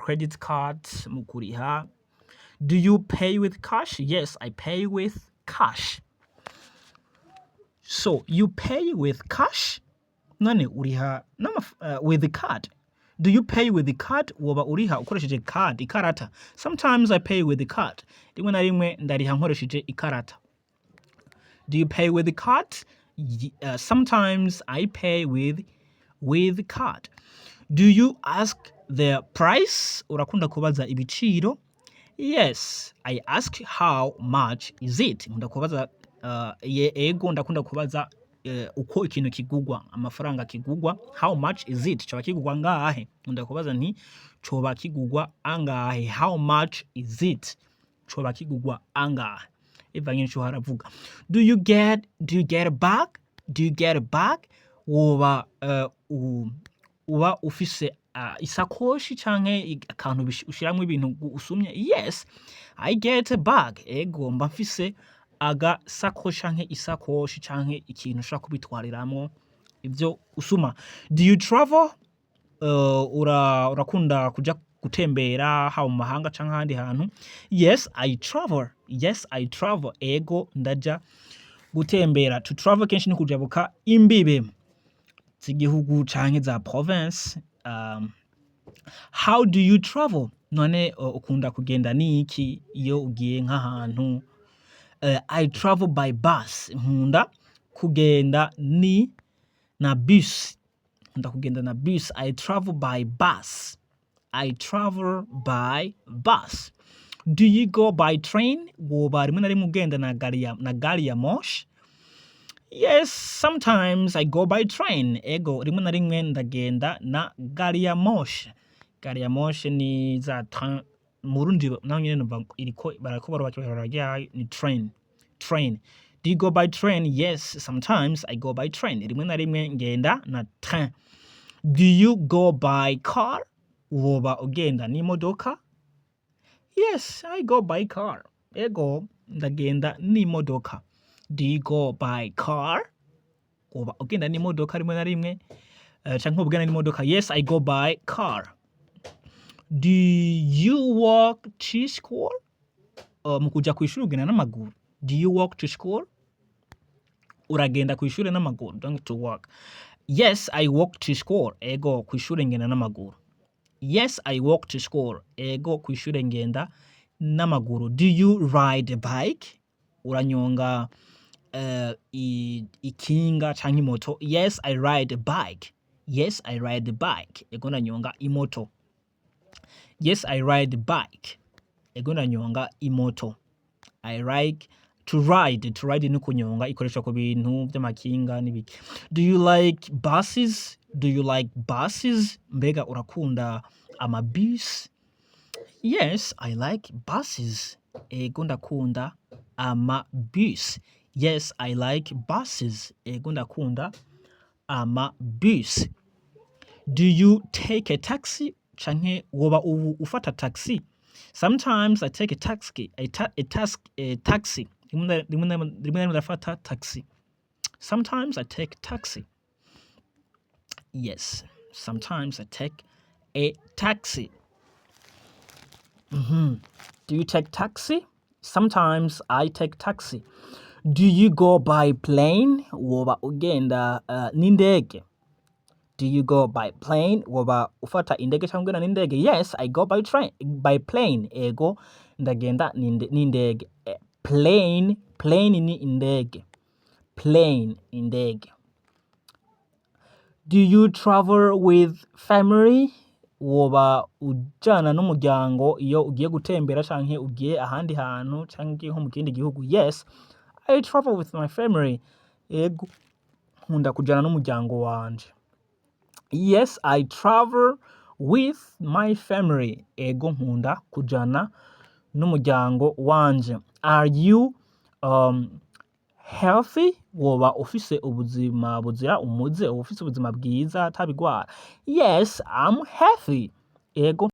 credit card mu kuriha. Do you pay with cash? Yes, I pay with cash. So you pay with cash? None uriha with the card? Do you pay with the card? Woba uriha ukoresheje card, ikarata? Sometimes I pay with the card. Rimwe na rimwe ndariha nkoresheje ikarata. Do you pay with the card? Sometimes I pay with card. Do you ask the price? Urakunda kubaza ibiciro? Yes, I ask, "How much is it?" Nkunda kubaza ego, ndakunda kubaza uko ikintu kigugwa, amafaranga kigugwa. How much is it? Coba kigugwa angahe? Nkunda kubaza nti coba kigugwa angahe? How much is it? Coba kigugwa angahe? Ivanye nico haravuga. Do you get a bag? Do you get a bag? Woba uba ufise isakoshi canke akantu ushiramwo ibintu usumye? Yes, I get a bag. Ego, mba mfise agasakoshi canke isakoshi canke ikintu ushobora kubitwariramwo ivyo usuma. Do you travel? Urakunda kuja gutembera, haba mu mahanga canke ahandi hantu? Yes, I travel. Yes, I travel. Ego, ndaja gutembera. To travel kenshi ni kujabuka imbibe z'igihugu canke za province. How do you travel? None ukunda kugenda niki iyo ugiye nk'ahantu? I travel by bus. Nkunda kugenda ni na bus. Nkunda kugenda na bus. I travel by bus. I travel by bus. Do you go by train? Woba rimwe na rimwe ugenda na gari ya moshi? Yes, sometimes I go by train. Ego, rimwe na rimwe ndagenda na gari ya moshi. Gari ya moshi ni za train mu Burundi, naho nyene numva iriko barako barubaka ibarabara ryayo, ni train. Train. Do you go by train? Yes, sometimes I go by train. Rimwe na rimwe ngenda na train. Do you go by car? Woba ugenda n'imodoka? Yes, I go by car. Ego, ndagenda n'imodoka. Do you go by car? Woba ugenda n'imodoka rimwe na rimwe? Canke ugenda n'imodoka? Yes, I go by car. Do you walk to school? Mu kuja kw'ishuri ugenda n'amaguru? Do you walk to school? Uragenda kw'ishure n'amaguru? Donc to walk. Yes, I walk to school. Ego, kw'ishure ngenda n'amaguru. Yes, I walk to school. Ego, kw'ishure ngenda n'amaguru. Do you ride a bike? Uranyonga ikinga canke imoto? Yes, I ride a bike. Yes, I ride a bike. Ego, ndanyonga imoto. Yes, I ride a bike. Ego, ndanyonga imoto. I like to ride. To ride ni kunyonga, ikoreshwa ku bintu vy'amakinga n'ibiki. Do you like buses? Do you like buses? Mbega urakunda amabisi? Yes, I like buses. Ego, ndakunda amabisi. Yes, I like buses. Ego, ndakunda amabisi. Do you take a taxi? Canke woba ubu ufata taxi? Sometimes I take a taxi, a taxi. Rimwe na rimwe ndafata taxi. Sometimes I take taxi. Yes, sometimes I take a taxi. Do you take taxi? Sometimes I take taxi. Do you go by plane? Woba ugenda n'indege? Do you go by plane? Woba ufata indege cyangwa ugenda n'indege? Yes, I go by train, by plane. Ego, ndagenda n'indege. Plane, plane ni indege. Plane, indege. Do you travel with family? Woba ujana n'umuryango iyo ugiye gutembera canke ugiye ahandi hantu canke nko mu kindi gihugu? Yes, I travel with my family. Ego, nkunda kujana n'umuryango wanje. Yes, I travel with my family. Ego, nkunda kujana n'umuryango wanje. Are you healthy? Woba ufise ubuzima buzira umuze, uba ufise ubuzima bwiza atabigwara? Yes, I'm healthy. Ego.